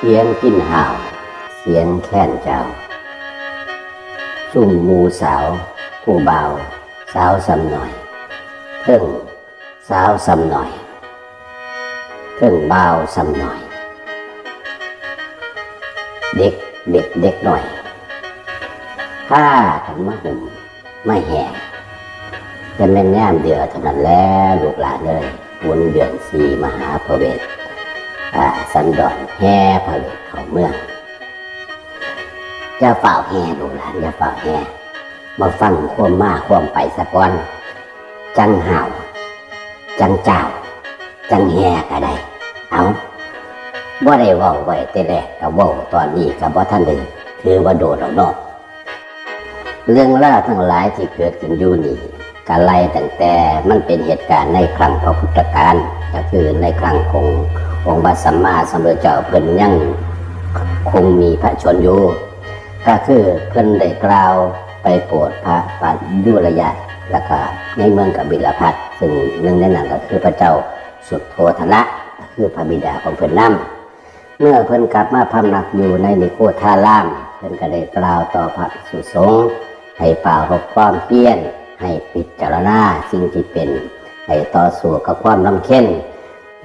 ສຽງກິນຫາວ ສຽງແຄນເຈົ້າ ຊຸມໝູ່ສາວ ຜູ້ບ່າວ ສາວສ່ຳນ້ອຍ ເທິງສາວສ່ຳນ້ອຍ ເທິງບ່າວສ່ຳນ້ອຍ ເດັກເດັກເດັກນ້ອຍ ພາກັນມາຫຸ້ມ ມາແຫ່ ແຕ່ແມ່ນຍາມດຽວເທົ່ານັ້ນແຫຼະ ລູກຫຼານເອີຍ ບຸນເດືອນສີ່ ມະຫາພະເວດ ອາ ສັນດອນ ແຫ່ພະເວດເຂົ້າເມືອງ. ຢ່າຟ້າວແຫ່ ລູກຫຼານ ຢ່າຟ້າວແຫ່ ມາຟັງຄວາມມາຄວາມໄປສາກ່ອນ ຈັ່ງຫ້າວ ຈັ່ງຈ້າວ ຈັ່ງແຫ່ກໍໄດ້. ເອົາ ບໍ່ໄດ້ເວົ້າໄວ້ແຕ່ແລກ ກໍເວົ້າຕອນນີ້ກໍບໍ່ທັນໄດ້ ຖືວ່າໂດນແລ້ວເນາະ. ເລື່ອງລາວທັງຫຼາຍທີ່ເກີດຂຶ້ນຢູ່ນີ້ ກໍໄລ່ຕັ້ງແຕ່ມັນເປັນເຫດການໃນຄັ້ງພະພຸດທະການ ກໍຄືໃນຄັ້ງຂອງອົງພະສຳມາສຳພຸດທະເຈົ້າ ເພິ່ນຍັງຄົງມີພະຊົນຢູ່ ກໍຄືເພິ່ນໄດ້ກ່າວໄປໂປດພະປະຍຸຣະຍາດ ແລ້ວກໍໃນເມືອງກະບິລະພັດ ຊຶ່ງໜຶ່ງໃນນັ້ນກໍຄືພະເຈົ້າສຸດໂທທະນະ ກໍຄືພະບິດາຂອງເພິ່ນນຳ. ເມື່ອເພິ່ນກັບມາພຳນັກຢູ່ໃນນິໂຄທາລາມ ເພິ່ນກໍໄດ້ກ່າວຕໍ່ພະພິກສຸສົງ ໃຫ້ປາລົບຄວາມພຽນ ໃຫ້ພິຈາລະນາສິ່ງທີ່ເປັນ ໃຫ້ຕໍ່ສູ້ກັບຄວາມລຳເຄັນ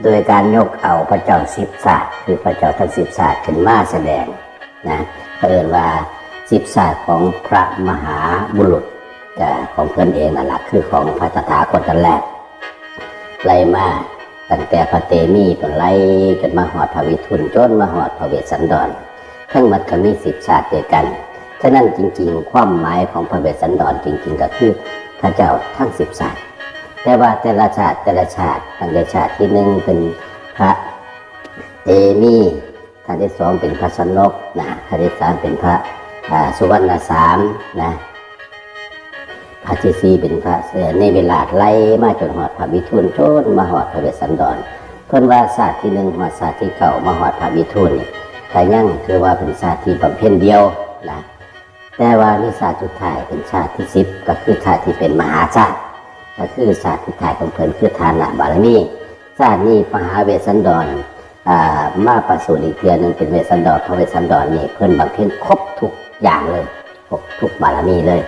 ໂດຍການຍົກເອົາພະເຈົ້າສິບຊາດ ຄືພະເຈົ້າທັງສິບຊາດຂຶ້ນມາສະແດງນະ ເຂົາເອີ້ນວ່າສິບຊາດຂອງພະມະຫາບຸລຸດ ຂອງເພິ່ນເອງນັ້ນລະ ຄືຂອງພະຕະຖາຄົດນັ້ນແຫຼະ ໄລ່ມາ ຕັ້ງແຕ່ພະເຕມີພຸ້ນ ໄລ່ຈົນມາຮອດພະວິທູນ ຈົນມາຮອດພະເວດສັນດອນ ທັງໝົດກໍມີສິບຊາດດ້ວຍກັນ. ສະນັ້ນຈິງໆ ຄວາມໝາຍຂອງພະເວດສັນດອນຈິງໆ ກໍຄືພະເຈົ້າທັງສິບຊາດ ແຕ່ວ່າແຕ່ລະຊາດ ແຕ່ລະຊາດ ຕັ້ງແຕ່ຊາດທີໜຶ່ງເປັນພະເຕມີ ທ່ານທີສອງເປັນພະຊະນົກນະ ທ່ານທີສາມເປັນພະ ອາ ສຸວັນນະສາມນະ ພະທີສີ່ເປັນພະ ເອີ ເນວິລາດ ໄລ່ມາຈົນຮອດພະວິທູນ ຈົນມາຮອດພະເວດສັນດອນ. ເພິ່ນວ່າຊາດທີໜຶ່ງຮອດຊາດທີເກົ້າ ມາຮອດພະວິທູນນີ້ ກະຍັງຖືວ່າເປັນຊາດທີ່ບຳເພັນດ່ຽວນະ ແຕ່ວ່າມີຊາດສຸດທ້າຍເປັນຊາດທີສິບ ກໍຄືຊາດທີ່ເປັນມະຫາຊາດ ກໍຄືຊາດສຸດທ້າຍຂອງເພິ່ນ ຄືຖານະບາລະມີ. ຊາດນີ້ມະຫາເວດສັນດອນ ອາ ມາປະສູດອີກເທື່ອໜຶ່ງເປັນເວດສັນດອນ ພະເວດສັນດອນນີ້ເພິ່ນບຳເພັນຄົບທຸກຢ່າງເລີຍ ຄົບທຸກບາລະມີເລີຍ.